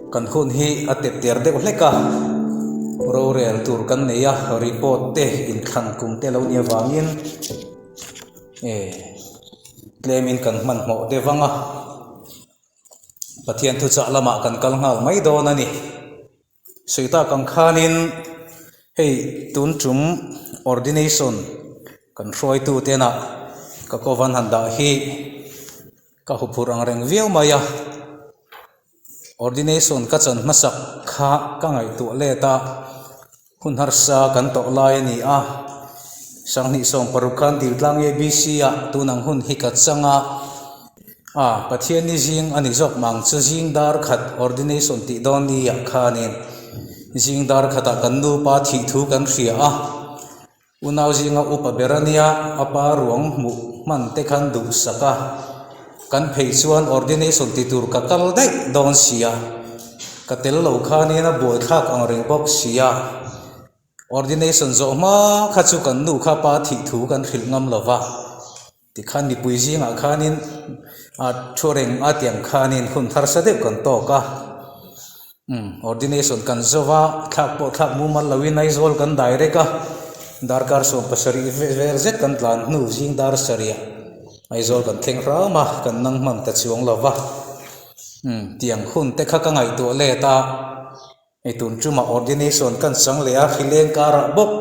Kan hun hi a tep ter deuh hlek a, rorel tur kan nei a, report te inthlan kum te lo nih avangin eh tlemin kan hmanhmawh deuh vang a, Pathian thuchah lamah kan kal nghal mai dawn a ni. Sawi tak ang khanin hei tun tum ordination kan hruaitu tena ka kovan han dah hi ka huphurh ang reng viau mai a, ordination ka chan hmasak kha ka ngaihtuah let a, hun harsa kan tawh lai a ni a, sanghnih 16 khan Diltlang ABC ah tun ang hun hi ka chang a. A, Pathian ni zing a ni zawk mang chu zing dar khat ordination tih dawn ni ah khanin zing dar khatah kan nupa thih thu kan hria a, unau zinga upa ber a nia a pa ruang hmuh hman te khan duhsak a, kan phei chuan ordination ti tur ka kal daih dawn sia, ka tel lo khanin a buaithlak ang reng bawk sia. Ordination zawh hma kha chu kan nu kha pa thih thu kan hrilh ngam lo va. Tikhan mipui zingah khanin a thu reng a tiang khanin hun harsa deuh kan tawk a. Umm ordination kan zo va, thlak pawh thlak mumal loin Aizawl kan direct a, darkar 70 vel zet kan tlan hnu zing dar sarih Aizawl kan thleng hram a, kan nang hman ta chuang lo va. Umm tiang hun te kha ka ngaihtuah let a. Hei tun tumah ordination kan chang leh a hrileng karah bawk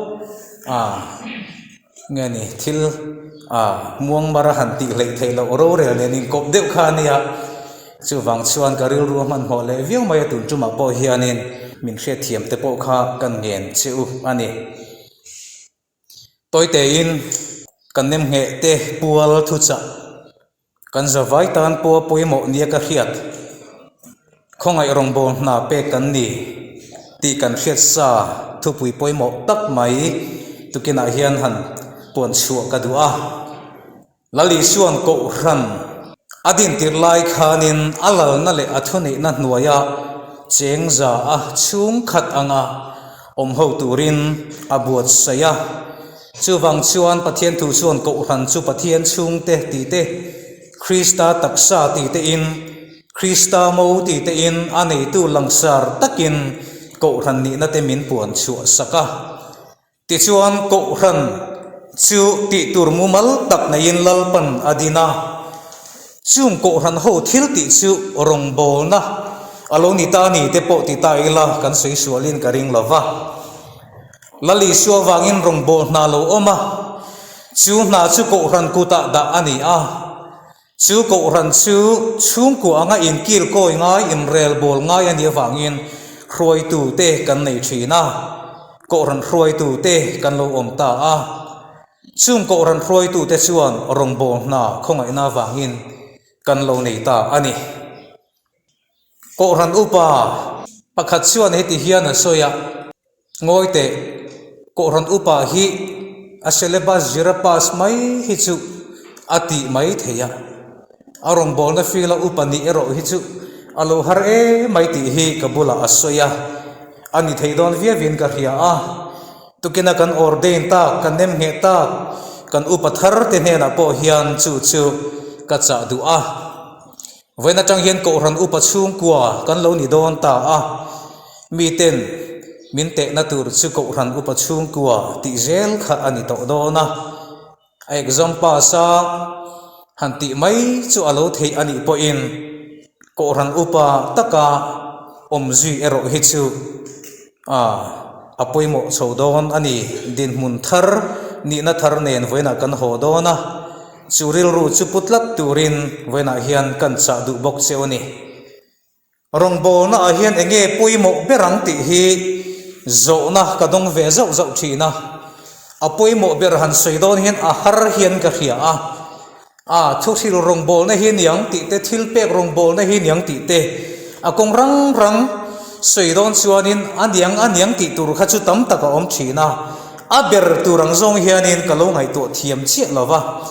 a nge ni thil a muang mara han tih hleih theih loh rorel nen inkawp deuh kha a nia chuvang chuan ka rilru a hmanhmawh leh viau mai a tun tumah pawh hianin min hriatthiam te pawh kha kan ngen che u a ni. Tawitein kan nem ngheh te pual thuchah kan zavai tan pawh pawimawh nia ka hriat. Khawngaih rawngbâwl hna pek kan ni tih kan hriat sa thupui pawimawh tak mai tukinah hian han puan chhuah ka duh a. Lal Isua'n Kohhran a dintir lai khanin a lalna leh a thuneihna hnuaia cheng za a chhungkhat anga awm ho turin a buatsaih a. Chuvang chuan Pathian thu chuan Kohhran chu Pathian chhungte tih te, Krista taksa tih tein, Krista mo tih tein a neitu langsar takin Kohhran nihna te min puan chhuah sak a. Tichuan Kohhran chu tih tur mumal tak neiin Lalpan a din a, chung Kohhran ho thil tih chu rawngbawlna a lo ni ta ni te pawh ti ta ila kan sawi sualin ka ring lo va. Lal Isua vangin rawngbâwl hna lo awm a, chu hna chu Kohhran kutah dah a ni a, chu Kohhran chu chhungkua anga inkil kawi ngai, inrelbawl ngai a nih avangin hruaitute kan nei thin a, Kohhran hruaitute kan lo awm ta a. Chung Kohhran hruaitute chuan rawngbâwl hna khawngaihna avangin kan lo nei ta a ni. Kohhran upa pakhat chuan heti hian a sawi a, Ngawi teh, Kohhran upa hi a syllabus zira pass mai hi chu a tih mai thei a, a rawngbawlna field a upa nih erawh hi chu a lo har em mai tih hi ka bulah a sawi a, a ni thei dawn viauin ka hria a. Tukina kan ordain tak, kan nem ngheh tak, kan upa thar te hnenah pawh hian chu chu ka chah duh a. Vawiin atang hian Kohhran upa chhungkua kan lo ni dawn ta a, miten min tehna tur chu Kohhran upa chhungkua tih zel kha a ni tawh dawn a, a exam pass a han tih mai chu a lo theih a nih pawhin Kohhran upa taka awmzui erawh hi chu a pawimawh chho dawn a ni. Dinhmun thar nihna thar nen vawiinah kan haw dawn a. Chu rilru chu pu tlat turin vawiinah hian kan chah duh bawk che u ni. Rawngbawlna ah hian eng nge pawimawh ber ang tih hi zawhna ka dawng ve zauh zauh thin a. A pawimawh ber han sawi dawn hian a har hian ka hria a. A thuhril rawngbawlna hi niang tih te, thil pek rawngbawlna hi niang tih te, a kawng rang rang sawi dawn chuanin a niang a niang tih tur kha chu tam tak a awm thin a. A ber tur ang zawng hianin ka lo ngaihtuah thiam chiah lo va,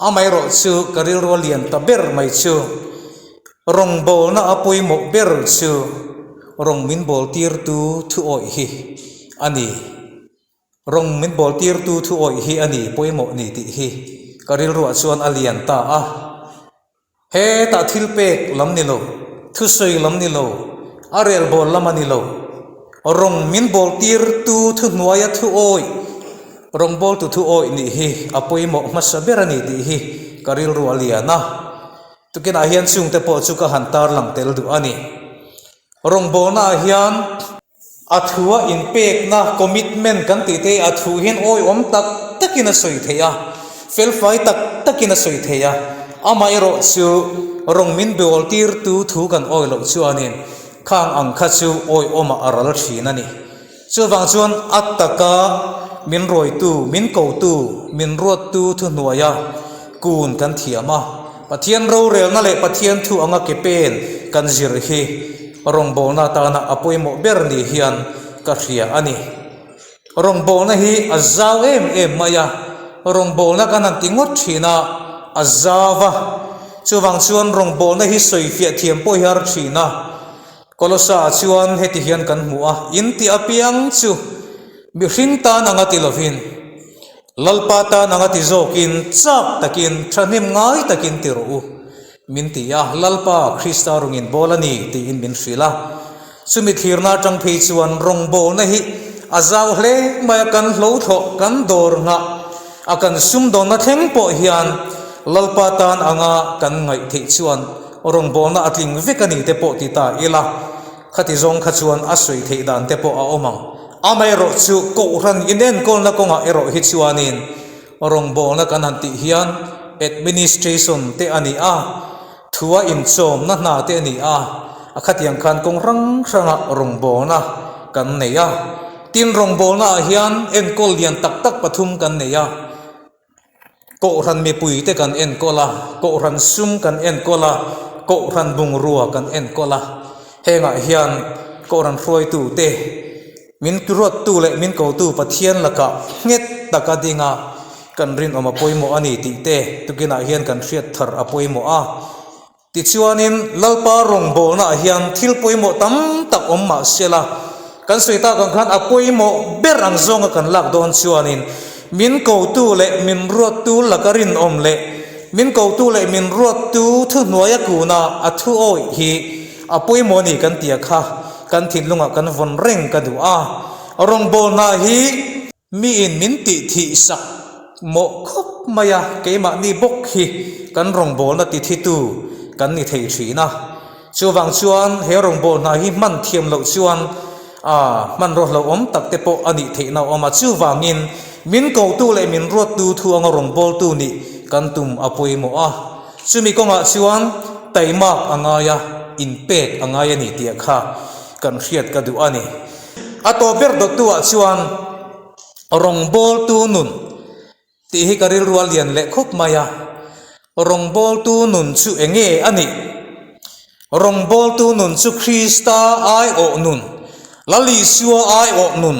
amaherawh chu ka rilru a lian ta ber mai chu rawngbawlna a pawimawh ber chu rawng min bawl tirtu thu awih hi a ni. Rawng min bawl tirtu thu awih hi a ni pawimawh ni tih hi ka rilruah chuan a lian ta a. Hetah thil pek lam ni lo, thusawi lam ni lo, A rel bawl lam a ni lo. Rawng min bawl tirtu thuhnuaia thu awih, rawngbawltu thu awih nih hi a pawimawh hmasa ber a ni tih hi ka rilru a lian a. Tukinah hian chungte pawh chu ka han tarlang tel duh a ni. Rawngbawlnaah hian a thua inpekna, commitment, kan tih te hi a thu hian awihawm tak takin a sawi thei a, felfai tak takin a sawi thei a. Amaherawh chu rawng min bawl tirtu thu kan awih loh chuanin Khang ang kha chu awihawmah a ral thin a ni. Chuvang chuan a taka min rawitu, min kotu, min ruattu thuhnuaia kun kan thiam a. Pathian rorelna leh Pathian thu anga ke pen kan zir hi rawngbawlna atana a pawimawh ber ni hian ka hria a ni. Rawngbawlna hi a zau em em mai a, rawngbawlna kan han ti ngawt thin a, a zau a. Chuvang chuan rawngbawlna hi sawifiah thiam pawh hi har thin a. Kolosa ah chuan heti hian kan hmu a, in tih apiang chu mihring tan anga ti lovin, Lalpa tan anga ti zawkin chak takin thahnem ngai takin ti rawh u. Min ti a, Lalpa, Krista rawngin bawl a ni, tiin min hrilh a. Chumi thlirna atang phei chuan rawngbawlna hi a zau hle mai a, kan hlothlawh, kan dawr nghah a, kan sumdawnna thleng pawh hian Lalpa tan anga kan ngaih theih chuan rawngbawlna a tling vek a ni te pawh ti ta ila, khati zawng kha chuan a sawi theih dan te pawh a awm ang. Amaherawh chu Kohhran inenkawlna kawngah erawh hi chuanin Rawngbawlna kan han tih hian administration te a ni a, thua inchawmna hna te a ni a, a khatiang khan kawng hrang hrangah rawngbawlna kan nei a. Tin, rawngbawlna ah hian enkawl lian tak tak pathum kan nei a, Kohhran mipui te kan enkawl a, Kohhran sum kan enkawl a, Kohhran bungrua kan enkawl a. Hengah hian Kohhran hruaitu te, Min ruattu leh min kotu Pathian lakah nghet taka dinga kan rinawm a pawimawh a ni tih te tukinah hian kan hriat thar a pawimawh a. Tichuanin Lalpa rawngbawlnaah hian thil pawimawh tam tak awm mah sela, kan sawi tak ang khan a pawimawh ber ang zawnga kan lak dawn chuanin min kotu leh min ruattu laka rinawm leh min kotu leh min ruattu thuhnuaia kuna a thu awih hi A pawimawh a ni kan tia kha kan thinlungah kan vawn reng ka duh a, rawngbawlna hi miin min tih thih sak mawh khawp mai a, keimahni bawk hi kan rawngbawlna ti thitu kan ni thei thin a, chuvang chuan he rawngbawlna hi hman thiam loh chuan a hmanraw hlauhawm tak te pawh a nih theihna a awm a, chuvangin min kotu leh min ruattu thu anga rawngbawltu nih kan tum a pawimawh a. Chumi kawngah chuan taimak a ngai a, inpek a ngai a ni tih kha kan hriat ka duh a ni. A tawp ber dawttuah chuan rawngbawltu nun tih hi ka rilru a lian leh khawp mai a, rawngbawltu nun chu eng nge a nih? Rawngbawltu nun chu Krista aiawh nun, Lal Isua aiawh nun,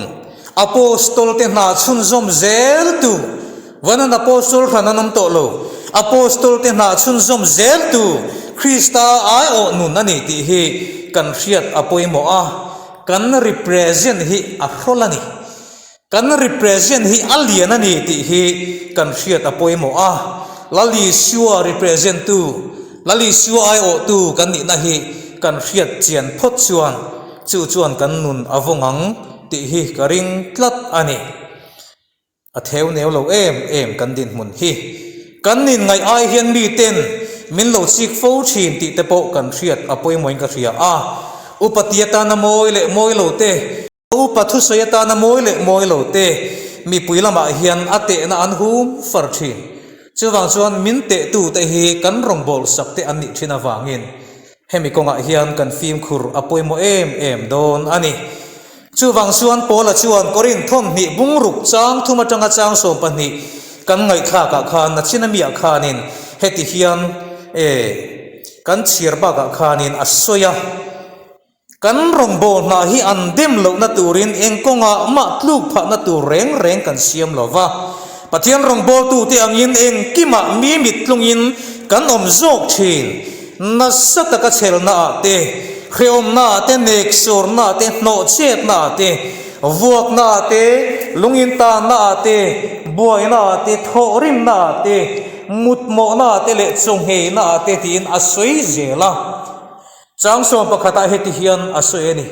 Apostol-te hna chhunzawm zeltu, Vanan Apostol hran an awm tawh lo, Apostol-te hna chhunzawm zeltu Krista aiawh nun a ni tih hi kan hriat a pawimawh a, kan represent hi a hrawl a ni. Kan represent hi a lian a ni tih hi kan hriat a pawimawh a, Lal Isua represent tu, Lal Isua aiawhtu kan nihna hi kan hriat chian phawt chuan chu chuan kan nun a vawng ang tih hi ka ring tlat a ni. A theu neu lo em em kan dinhmun hi. Kan inngaih ai hian miten min lo chik fo thin tih te pawh kan hriat a pawimawhin ka hria a, upa ti atana mawi leh mawi lo te, Upa thusawi atana mawi leh mawi lo te mipui lamah hian a tehna an hum far thin. Chuvang chuan min tehtute hi kan rawngbâwl sak te an nih thin avangin hemi kawngah hian kan fimkhur a pawimawh em em dawn a ni. Chuvang chuan Paula chuan Korinth thawmhnih bungruk chang thum atanga chang 12 kan ngaihthlakah khan nachin amiah khanin heti hian e kan chhiar bakah khanin a sawi a. Kan rawngbâwl hna hi an dem lohna turin eng kawngah mah tluk phahna tur reng reng kan siam lo va. Pathian rawngbâwltute angin engkimah mi mit tlungin kan awm zawk thin. Nasa taka chhelnaah te, hrehawmnaah te, neksawrnaah te, hnawhchhiatnaah te, vuaknaah te, lungintannaah te, buainaah te, thawhrimnaah te, mutmawhnaah te leh chawngheiнаah te tiin a sawi zel a. Chang sawm pakhatah heti hian a sawi a ni.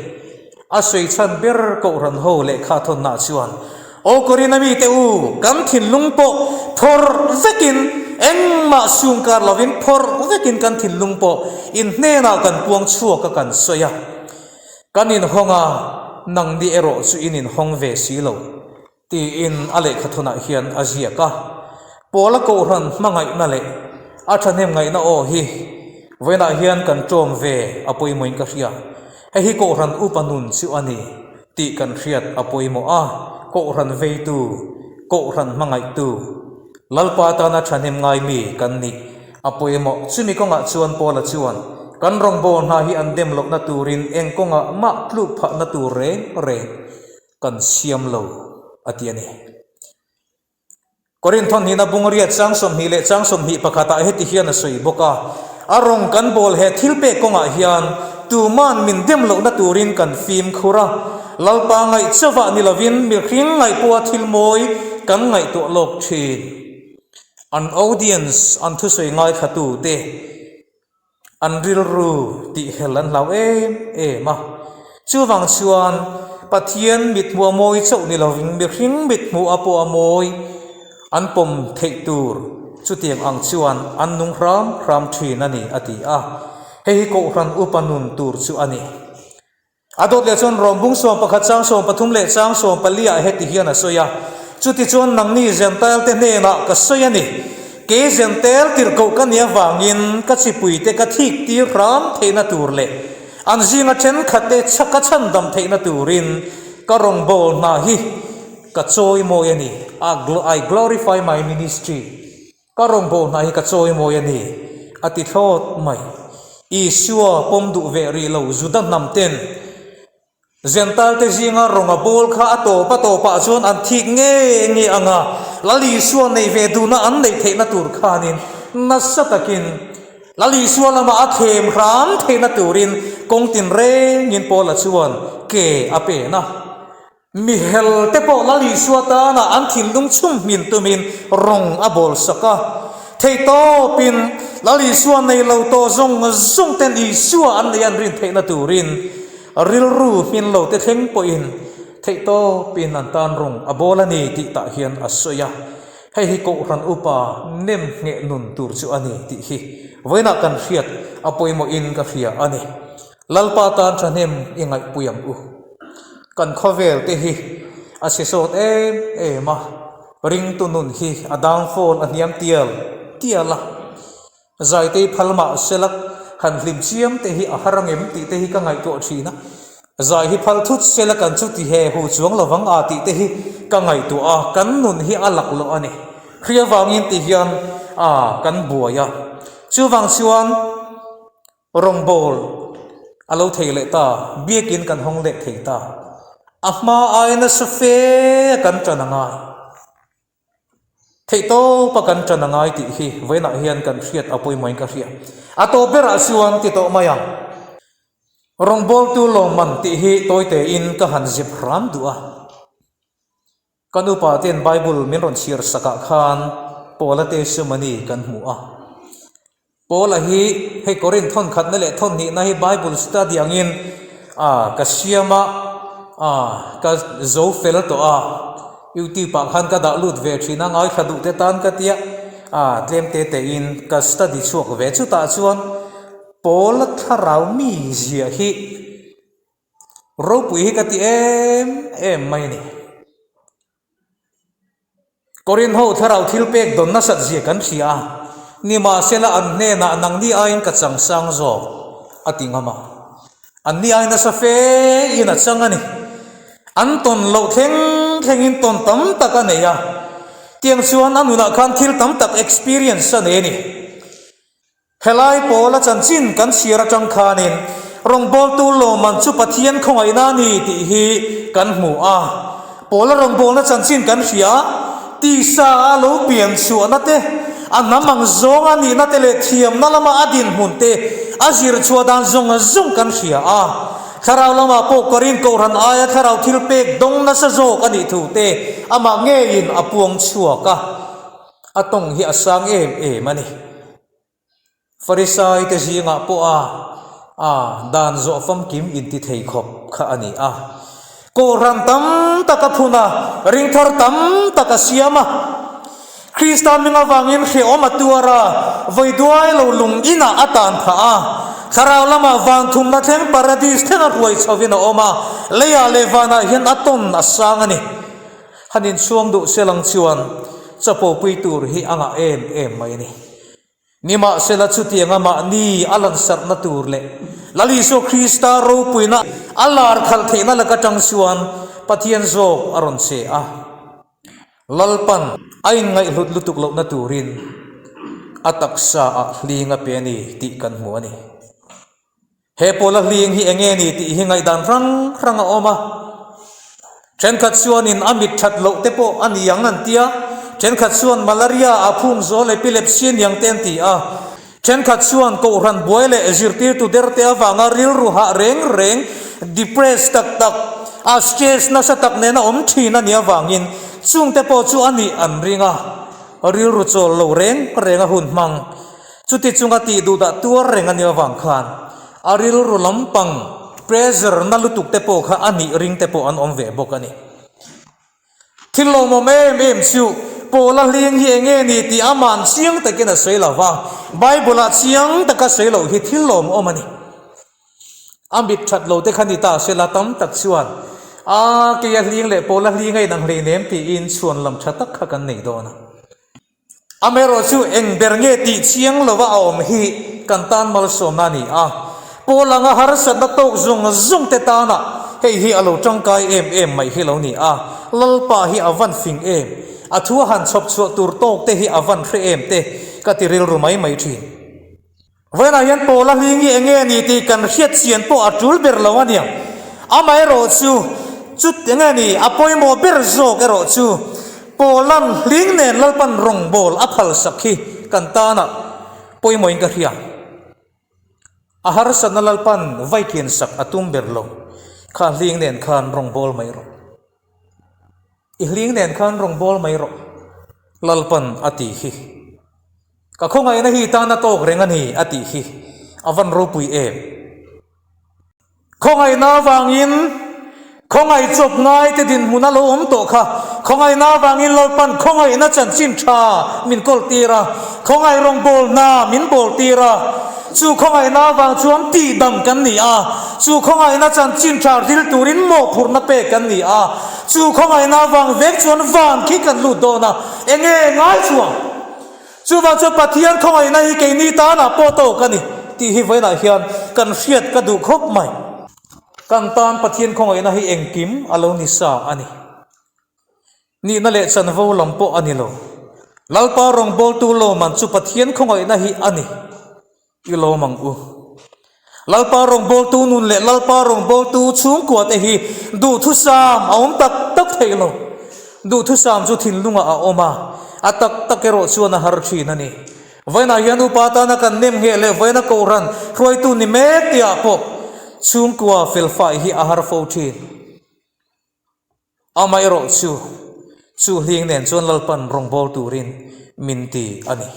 A sawi chhan ber Kohhran ho lehkha thawnnaah chuan, Aw Korinth-a mite u, kan thinlung pawh phawrh vekin, engmah sungkar lovin phawrh vekin kan thinlung pawh in hnenah kan puang chhuak a kan sawi a. Kan inhawng a, nangni erawh chu in inhawng ve si lo, tiin a lehkhathawnah hian a ziak a. Paula Kohhran hmangaihna leh a thahnem ngaihna aw hi vawiinah hian kan ṭawm ve a pawimawhin ka hria. Hei hi Kohhran upa nun chu a ni tih kan hriat a pawimawh a, Kohhran veitu, Kohhran hmangaihtu, Lalpa tana thahnem ngai mi kan nih a pawimawh. Chumi kawngah chuan Paula chuan, Kan rawngbâwl hna hi an dem lohna turin eng kawngah mah tluk phahna tur reng reng kan siam lo, a ti a ni. Korinth thawnhnihna bung riat chang 20 leh chang 21 ah heti hian a sawi bawk a, A rawng kan bawl he thil pek kawngah hian tuman min dem lohna turin kan fimkhur a, Lalpa ngaih chauhah ni lovin mihring ngaih pawha thil mawi kan ngaihtuah lawk thin. An audience, an thusawi ngaithlatu te, an rilru tih hel an hlau em em a. Chuvang chuan Pathian mithmuh a mawi chauh ni lovin mihring mithmuh a pawh a mawi an pawm theih tur chutiang ang chuan an nung hram hram thin a ni a ti a. Hei hi Kohhran upa nun tur chu a ni. A dawt leh chuan Rom bung 11 chang 13 leh chang 14 ah heti hian a sawi a, Chutichuan nangni Zentail te hnenah ka sawi a ni, kei Zentail tirhkoh ka nih avangin ka chipuite ka thik tir hram theihna tur leh an zinga thenkhatte ka chhandam theihna turin ka rawngbâwl hna hi ka chawimawi a ni, I glorify my ministry. Ka rawngbâwl hna hi ka chawimawi a ni, a ti thlawt mai. Isua pawm duh ve rih lo Juda hnam ten Zentalte zinga rawng a bawl kha a tawp a tawpah chuan an thik nge nge ang a, Lal Isua neih ve duhna an neih theihna tur khanin nasa takin Lal Isua lamah a thlem hram theihna turin kawng tinrengin Paula chuan ke a pen a. Mihel te pawh Lal Isua tana an thinlung chhum hmin tumin rawng a bawl sak a. Theihtawpin Lal Isua nei lo tawh zawng zawng ten Isua an nei an rin theihna turin rilru hmin lo te thleng pawhin theihtawpin an tan rawng a bawl a ni tih tah hian a sawi a. Hei hi Kohhran upa nem ngheh nun tur chu a ni tih hi vawiinah kan hriat a pawimawhin ka hria a ni. Lalpa tan thahnem i ngaihpui ang u. Kan khawvel te hi a chhe sawt em em a, ringtu nun hi a downfall a hniam tial tial a. Zaitei phal mah sela han hlim chiam te hi a har angem tih te hi ka ngaihtuah thin a. Zai hi phal thut sela kan chu ti he hu chuang lovang a tih te hi ka ngaihtuah a, kan nun hi a laklawh a ni. Hria vangin ti hian a kan buai a. Chuvang chuan. Rawngbâwl a lo thei leh ta, biakin kan hawng leh thei ta. A hma aia nasa fe kan ṭan a ngai. Theihtawpa kan ṭan a ngai tih hi vawiinah hian kan hriat a pawimawhin ka hria. A tawp berah chuan ti tawh mai ang. Rawngbâwltu lawmman tih hi tawitein ka han zip hram duh a. Ka nupa ten Bible min rawn chhiar sakah khan Paula te Sumani kan hmu a. Paula hi hei Korinth thawn khatna leh thawn hnihna hi Bible study angin a ka siam a, a ka zo fel tawh a, YouTube ah khan ka dah lut ve thin a, ngaithla duh te tan ka tia, a tlem te tein ka study chhuak ve. Chutah chuan Paula thlarau mi ziah hi Ropui hi ka ti em em mai a ni. Korinth ho thlarau thil pek dawn nasat zia kan hria a, nimahsela an hnenah nangni aiin ka chang sang zawk a ti ngam a. Anni ai nasa fe in a chang a ni. An tawn loh thleng thlengin tawn tam tak a nei a, tiang chuan a nunah khan thil tam tak experience a nei a ni. Helai pawla chanchin kan chhiar atang khanin rawngbawltu lawmman chu Pathian khawngaihna a ni tih hi kan hmu a. Pawla rawngbawlna chanchin kan hria a, tisa a lo pian chhuahna te, a hnam ang zawnga nihna te leh thiamna lama a dinhmun te a zir chhuah dan zawng zawng kan hria a. Thlarau lamah pawh Korin Kohhran aia thlarau thil pek dawng nasa zawk a nih thu te amah ngeiin a puang chhuak a. A tawng hi a sang em em a ni. Farisai te zingah pawh a. A, dan zawh famkim inti thei khawp kha a ni a. Kohhran tam tak a phun a, ringthar tam tak a siam a. Krista hming avangin hrehawm a tuar a, vawi duai lo lung inah a tan phah a. Thlarau lamah van thumna thleng paradis thleng a hruai chhovin a awm a, leiah leh vanah hian a tawn a sang a ni. Han inchhuang duh se lang chuan chapo pui tur hi a ngah em em mai a ni. Nimahsela chutianga mahni a lansarhna tur leh Lal Isua Krista ropuina a lar khalh theihna laka tang chuan Pathian zawk a rawn che a. Lalpan a inngaihhlut lutuk lohna turin a taksa ah hling a pe a ni tih kan hmu a ni. He pawla hling hi enge ni tih hi ngaihdan hrang hrang a awm a. Thenkhat chuanin a mit that loh te pawh a ni ang an ti a, thenkhat chuan malaria a phum zawl epilepsy a niang te an ti a, thenkhat chuan kohhran buai leh zirtirtu der te avanga rilru hah reng reng, depressed tak tak, a stress nasa tak nena awm thin a nih avangin chungte pawh chu a nih an ring a, rilru chawl lo reng reng a hun hmang. Chuti chunga tih duh dah tuar reng a nih avang khan a rilru lampang pressure na lutuk te pawh kha a nih ring te pawh an awm ve bawk a ni. Thil lawmawm em em chu Paula hling hi enge ni tih ama'n chiang takin a sawi lo va, Bible-ah chiang taka sawi loh hi thil lawmawm a ni. A mit that lo te kha ni ta se la tam tak chuan a keia hling leh Paula hling a inang hleinem tiin chhuan lam tha tak kha kan nei dawn a. Amaherawh chu eng ber nge tih chiang lova a awm hi kan tan malsawmna a ni a, Paul anga harsatna tawk zawng zawng te tana hei hi a lo tangkai em em mai hi lo ni a, Lalpa hi a van fing em, a thu a han chhawp chhuah tur tawk te hi a van hre em te ka ti rilru mai mai thin. Vawiinah hian Paula hling hi enge a ni tih kan hriat chian pawh a tul ber lo a nia. Amaherawh chu, chut enge a ni, a pawimawh ber zawk erawh chu Paula'n hling nen Lalpan rawngbâwl a phalsak hi kan tana pawimawhin ka hria. A harsatna Lalpan vaikiansak a tum ber lo, kha hling nen khan rawngbâwl mai rawh. I hling nen khan rawngbâwl mai rawh, Lalpan a ti hi. Ka khawngaihna hi tan a tawk reng a ni a tih hi a van ropui em. Khawngaihna avangin khawngaih chawp ngaite dinhmun a lo awm tawh kha. Khawngaihna avangin Lalpan khawngaihna chanchin tha min kawl tir a, khawngaih rawngbawlna min bawl tir a. Chu khawngaihna avang chuan tihdam kan ni a, chu khawngaihna chanchin tha ril turin mawhphurhna pek kan ni a, chu khawngaihna avang vek chuan van khi kan lut dawn a, enge ngai chuang? Chuvang chuan Pathian khawngaihna hi keini tanah pawh tawk a ni tih hi vawiinah hian kan hriat ka duh khawp mai. Kan tan Pathian khawngaihna hi engkim a lo ni sa a ni. Nihna leh chanvo lam pawh a ni lo. Lalpa rawngbawltu lawman chu Pathian khawngaihna hi a ni. I lawm ang u. Lalpa rawngbawltu nun leh Lalpa rawngbawltu chhungkua te hi duhthusam a awm tak tak thei lo. Duhthusam chu thinlungah a awm a, a tak tak erawh chuan a har thin a ni. Vawiinah hian upa tana kan nem ngheh leh vawiina kohhran hruaitu ni mek tihah pawh chhungkua felfai hi a har fo thin. Amaherawh chu, chu hling nen chuan Lalpan rawngbâwl turin min ti a ni.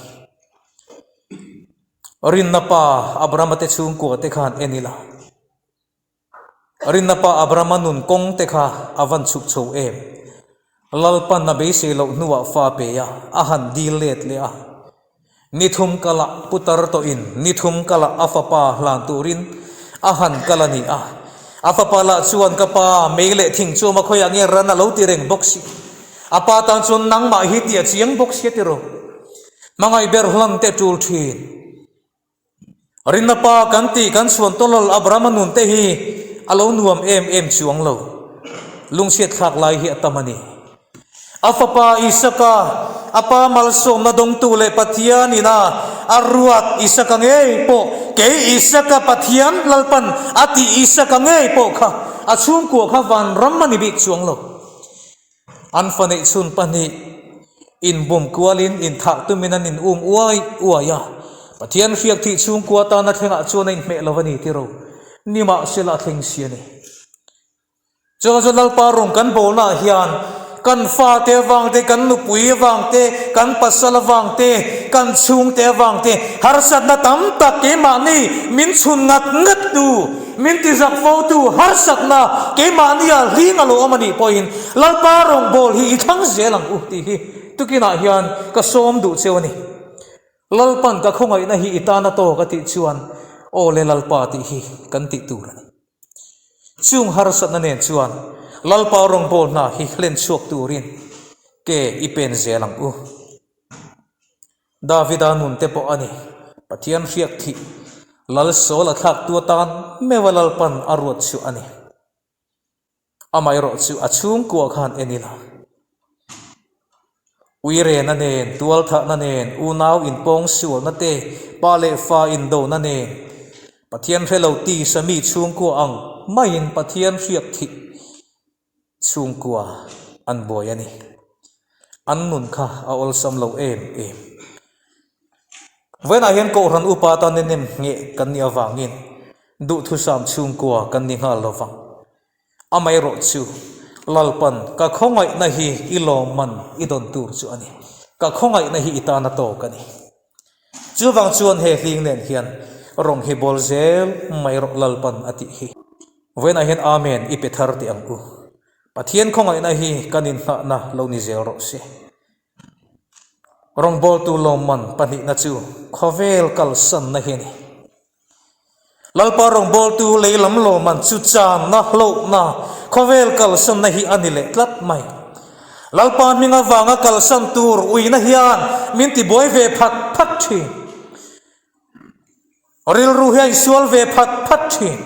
Rinna pa Abrahama te chhungkua te khan en ila. Rinna pa Abrahama nun kawng te kha a van chhuk chho em? Lalpan a beisei loh hnuah fa pe a, a han dil let leh a. Ni thum kala putar tawhin ni thum kala a fapa hlan turin a han kal a ni a. A fapa lah chuan ka pa mei leh thing chuam a khawiah nge ran a lo ti reng bawk si. A pa tan chuan nangmah hi tih a chiang bawk si a ti ro. Hmangaih ber hlan te tul thin. Rinna pa kan tih kan chhuan tawlawl Abrahama nun te hi a lo nuam em em chuang lo. Lungchhiat thlak lai hi a tam a ni. A fapa Isaka, a pa malsawmna dawngtu leh Pathian ina a ruat Isaka ngei pawh, kei Isaka Pathian Lalpan a tih Isaka ngei pawh kha a chhungkua kha vanram a ni bik chuang lo. An fa neih chhun pahnih inbum kualin inthah tumin an in um uai uai a, Pathian hriak thih chhungkua tana thlengah chuan a inhmeh lo a ni tiro, nimahsela a thleng si a ni. Chuan chu Lalpa rawng kan bawlnaah hian. Kan fate avang te, kan nupui avang te, kan pasal avang te, kan chhungte avang te, harsatna tam tak keimahni min chhun ngat ngat tu, min tizak fo tu harsatna keimahnia hling a lo awm a nih pawhin Lalpa rawngbâwl hi i thlang zel ang u tih hi tukinah hian ka sawm duh cheu a ni. Lalpan ka khawngaihna hi i tan a tawk a tih chuan aw le Lalpa tih hi kan tih tur a ni. Chung harsatna nen chuan Lalpa rawngbâwl hna hi hlen chhuak turin ke i pen zel ang u. Davida nun te pawh a ni. Pathian hriak thih Lal Saul a thlaktu atan meuha Lalpan a ruat chu a ni. Amaherawh chu a chhungkua khan en ila. Uirena nen, tualthahna nen, unau inpawng sualna te, pa leh fa indona nen, Pathian hre lo tisa mi chhungkua ang maiin Pathian hriak thih chhungkua an buai a ni. An nun kha a awlsam lo em em. Vawiinah hian Kohhran upa tan enem ngheh kan nih avangin duhthusam chhungkua kan ni nghal lo vang. Amaherawh chu Lalpan ka khawngaihna hi i lawmman i dawn tur chu a ni. Ka khawngaihna hi i tan a tawk a ni. Chuvang chuan he hling nen hian rawng hi bawl zel mai rawh Lalpan a tih hi. Vawiinah hian Amen i pe thar teh ang u. Pathian khawngaihna hi kan inhnahna lo ni zel rawh se. Rawngbawltu lawmman pahnihna chu khawvel kalsanna hi a ni. Lalpa rawngbawltu lei lam lawmman chu channa, hlauhna, khawvel kalsanna hi a ni leh tlat mai. Lalpa hming avanga kalsan tur uina hian min tibuai ve phat phat thin. Rilru hi a insual ve phat phat thin.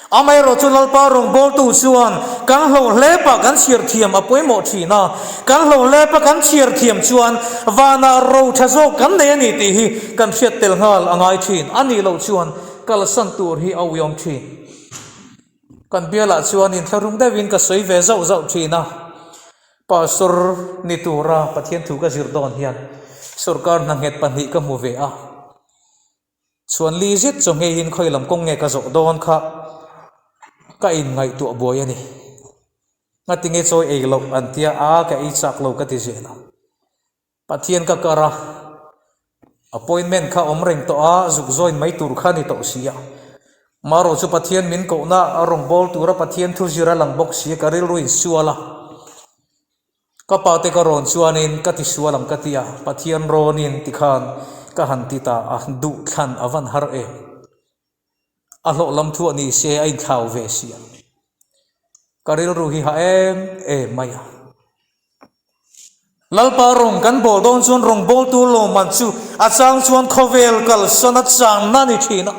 Amaherawh chu Lalpa rawngbawltu chuan kan hlo hlepa kan chhiar thiam a pawimawh thin a, kan hlo hlepa kan chhiar thiam chuan vanah ro tha zawk kan nei a ni tih hi kan hriat tel nghal a ngai thin. A nih loh chuan kalsan tur hi a uiawm thin. Kan bialah chuan inthlahrung deuhin ka sawi ve zauh zauh thin a, Pastor ni tura Pathian thu ka zir dawn hian sorkar hna nghet pahnih ka hmu ve a. Chhuan li zet chaw ngeiin khawi lam kawng nge ka zawh dawn kha ka inngaihtuah buai a ni. Ngatinge chawi ei loh an tia a ka ei chak lo ka ti zel a. Pathian ka kar a, appointment kha awm reng tawh a, zuk join mai tur kha ni tawh si a. Marawh chu Pathian min kohna a rawn bawl tura Pathian thu zir a lang bawk si a, ka rilru insual a. Ka pa te ka rawn chuanin ka ti sual ang ka ti a, Pathian rawnin tikhan ka han ti ta a, duhthlan a van har em. A hlawh lam thuah ni se a inthlau ve si a, ka rilru hi ha em em mai a. Lalpa rawng kan bawl dawn chuan rawng bawltu lawmman chu a chang chuan khawvel kalsan a changna a ni thin a.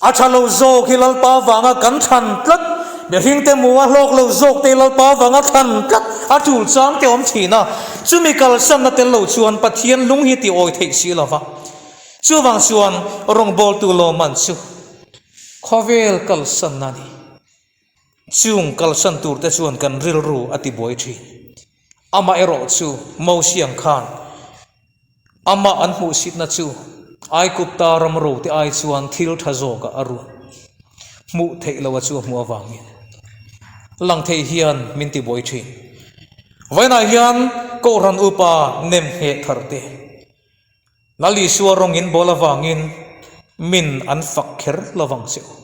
A tha lo zawk hi Lalpa vanga kan thlan tlat, mihringte hmuh a hlawk lo zawk te hi Lalpa vanga thlan tlat a tul chang te awm thin a, chumi kalsanna tel lo chuan Pathian lung hi ti awi theih si lo va. Chuvang chuan rawngbawltu lawmman chu khawvel kalsanna a ni. Chung kalsan tur te chuan kan rilru a ti buai thin. Amah erawh chu Mosiang khan Amah an hmuhsitna chu Aigupta ram rote ai chuan thil tha zawkah a ruat. Hmuh theih loha chu a hmuh avangin lang thei hian min ti buai thin. Vawiinah hian Kohhran upa nem ngheh thar te, Lal Isua rawng in bawl avangin min an fak kher lovang che u.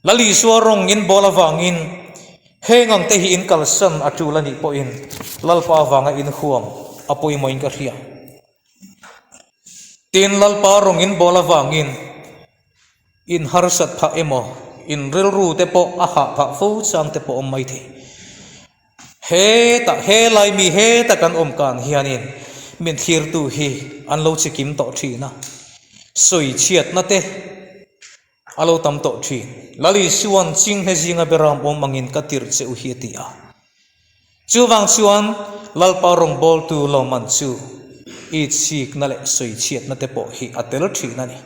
Lal Isua rawng in bawl avangin heng ang te hi in kalsan a tul a nih pawhin Lalpa avanga in huam a pawimawhin ka hria. Tin, Lalpa rawng in bawl avangin in harsat phah emaw, in rilru te pawh a hah phah fo chang te pawh awm mai thei. Hetah, he lai mi heta kan awm kan hianin min thlirtu hi an lo chikim tawh thin a, sawichhiatna te, A lo tam tawh thin. Lal Isua'n chinghne zinga beram awm angin ka tirh che u hi a ti a. Chuvang chuan Lalpa rawngbawltu lawmman chu itsikna leh sawichhiatna te pawh hi a tel thin a ni.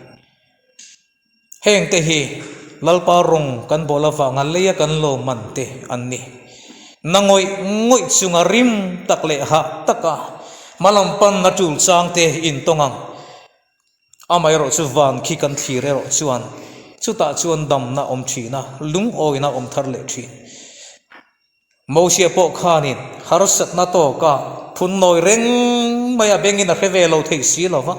Hengte hi Lalpa rawng kan bawl avanga leia kan lawmman te an ni. Na ngawih ngawih chunga rim tak leh hah taka hmalam panna tul changte intawng ang. Amaherawh chu van khi kan thlir erawh chuan chutah chuan damna awm thin a, lungawina awm thar leh thin. Mosia pawh khanin harsatna tawka phun nawi reng mai a bengin a hre ve lo thei si lo va.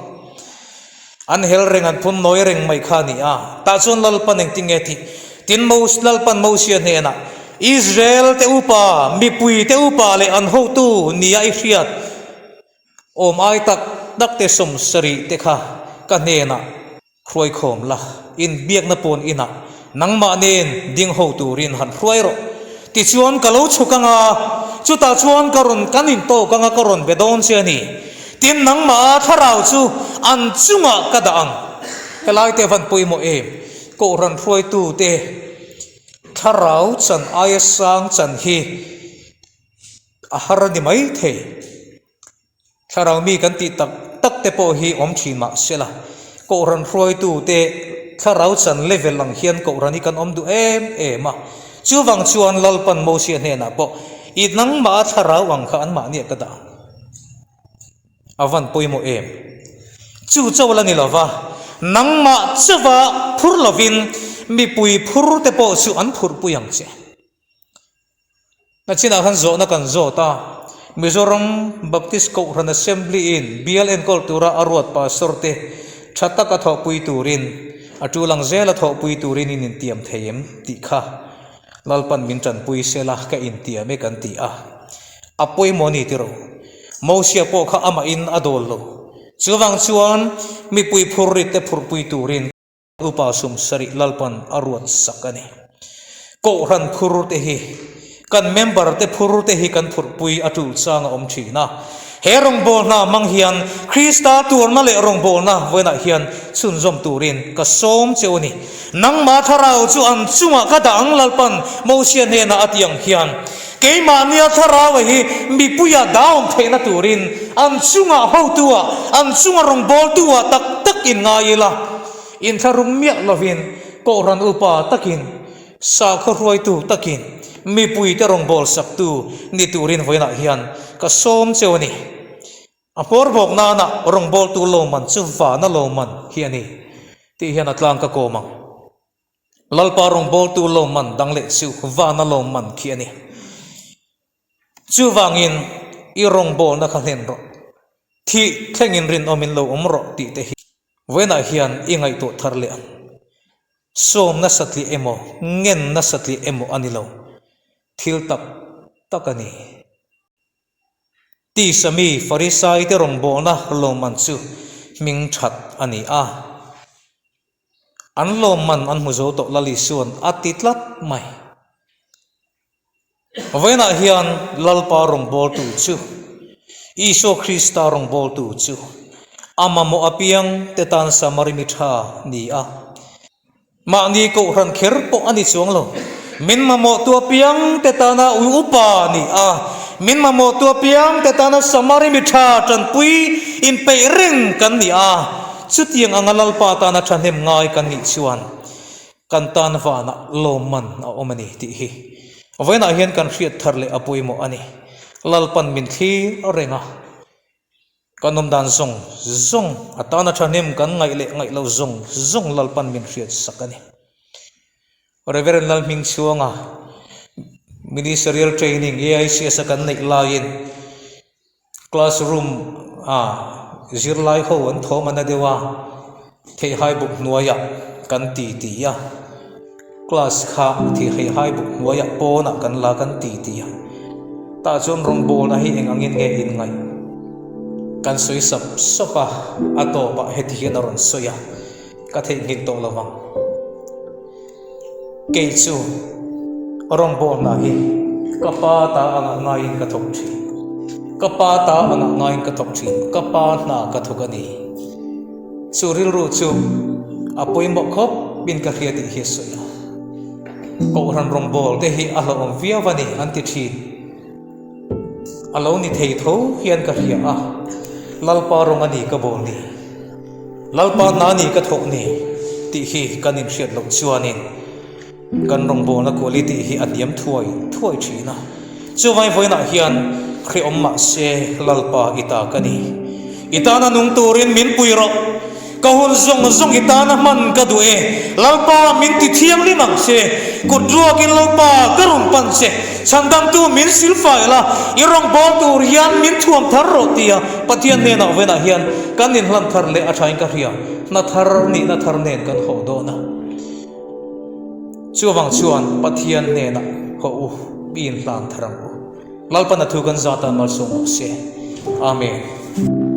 An hel reng an phun nawi reng mai kha a ni a. Tah chuan Lalpan engtin nge tih? Tin Mos Lalpan Mosia hnenah, Israel te upa, mipui te upa leh an hotu nia i hriat awm ai tak tak te sawmsarih te kha ka hnenah Hruaikhawm la, inbiakna pawn inah nangmah nen ding ho turin han hruai rawh. Tichuan ka lo chhuk anga, chutah chuan ka rawn kan intawk anga ka rawn be dawn che a ni. Tin, nangmah a thlarau chu an chungah ka dah ang. Helai te van pawimawh em? Kohhran hruaitute thlarau chan aia sang chan hi a har a ni maithei. Thlarau mi kan tih tak tak te pawh hi awm thin mah sela, Kohhran hruaitu te thlarau chan level ang hian Kohhran hi kan awm duh em em a. Chuvang chuan Lalpan Mosia hnenah pawh, I nangmah a thlarau ang kha anmahniah ka dah ang. A van pawimawh em? Chu chauh la ni lova, nangmah chauha phur lovin mipui phur te pawh chu an phurhpui ang che. Nachinah khan zawhna kan zawt a, Mizoram Baptist Kohhran Assembly in bial enkawl tura a ruat pastor te tha taka thawhpui turin, a tul ang zela thawhpui turin in intiam thei em tih kha Lalpan min tanpui sela ka intiam e kan ti a. A pawimawh a ni tiraw? Mosia pawh kha amahin a dawl lo. Chuvang chuan mipui phurrit te phurhpui turin. Upa Sumsarih Lalpan a ruat sak a ni. Kohhran phur te hi kan member te phur te hi kan phurhpui a tul chang a awm thin a. He rawngbawlna hmang hian Krista tuarna leh rawngbawlna vawiinah hian chhunzawm turin ka sawm cheu a ni. Nangmah thlarau chu an chungah ka dah ang Lalpan Mosia hnenah a ti ang hian keimahnia thlaraua hi mipuia dahawm theihna turin an chungah hotua, an chunga rawngbawltua tak tak in ngai ila. Inthlahrung miah lovin Kohhran upa takin, sakhaw hruaitu takin, mipuite rawngbâwl saktu ni turin vawiinah hian ka sawm cheu a ni. A hmawr bawk nana rawngbâwltu lawmman chu vana lawmman hi a ni tih hian a tlang ka kawm ang. Lalpa rawngbâwltu lawmman dang leh chu vana lawmman khi a ni. Chuvangin i rawngbâwlna kha hlen rawh. Thih thlengin rinawmin lo awm rawh tih te hi. Vawiinah hian i ngaihtuah thar leh ang. Sawm nasa tliah emaw, ngen nasa tliah emaw a ni lo. Thil tak tak a ni. Tisa mi Farisaite rawngbawlna lawmman chu hming that a ni a. An lawmman an hmu zo tawh Lal Isua'n a ti tlat mai. Vawiinah hian Lalpa rawngbawltu chu, Isua Krista rawngbawltu chu, a mamawh apiang te tan Samari mi tha ni a. Mahni kohhran kher pawh a ni chuang lo. Min mamawhtu apiang te tana ui upa ni a, min mamawhtu apiang te tana Samari mi tha tanpui inpeih reng kan ni a. Chutiang anga Lalpa tana thahnem ngai kan nih chuan, Kan tan vanah lawmman a awm a ni tih hi vawiinah hian kan hriat thar leh a pawimawh a ni. Lalpan min thlir reng a, kan awm dan zawng zawng a tana thahnem kan ngaih leh ngaih loh zawng zawng Lalpan min hriat sak a ni. Reverend Lalhmingchhuanga Ministerial Training AICS a kan neih laiin Classroom ah zirlai ho an thawm a na deuh a, theihai buk hnuaiah kan ti ti a, class kha theihai buk hnuaiah pawnah kan la kan ti ti a, tah chuan rawngbawlna hi eng angin nge inngaih kan sawi sap sap a, a tawpah heti hian a rawn sawi a, ka theihnghilh tawh lo vang. Kei chu rawngbawlna hi ka pa ta angah ngaiin ka thawk thin. Ka pa ta angah ngaiin ka thawk thin. Ka pa hna ka thawk a ni. Chu rilru chu a pawimawh khawp in ka hria tih hi a sawi a. Kohhran rawngbâwl te hi a hlauhawm viau a ni an ti thin. A lo ni thei tho hian ka hria a, Lalpa rawng a ni ka bawl ni, Lalpa hna ni ka thawk ni tih hi kan inhriat loh chuanin kan rawngbawlna quality hi a hniam thuai thuai thin a. Chuvai vawiinah hian hrehawm mah se Lalpa i ta ka ni. I tana nung turin min pui rawh. Ka hun zawng zawng i tana hman ka duh e. Lalpa min ti thianghlim ang che. Kut ruakin Lalpa ka rawn pan che. Chhandamtu min silfai la, i rawngbâwl tur hian min thuam thar rawh tia Pathian hnenah venah hian kan inhlan thar leh a thain ka hria. Hna thar nihna thar nen kan haw dawn a. Chuvang chuan Pathian hnenah haw u, mi inhlan thar ang u. Lalpan a thu kan zat a malsawm bawk se. Amen.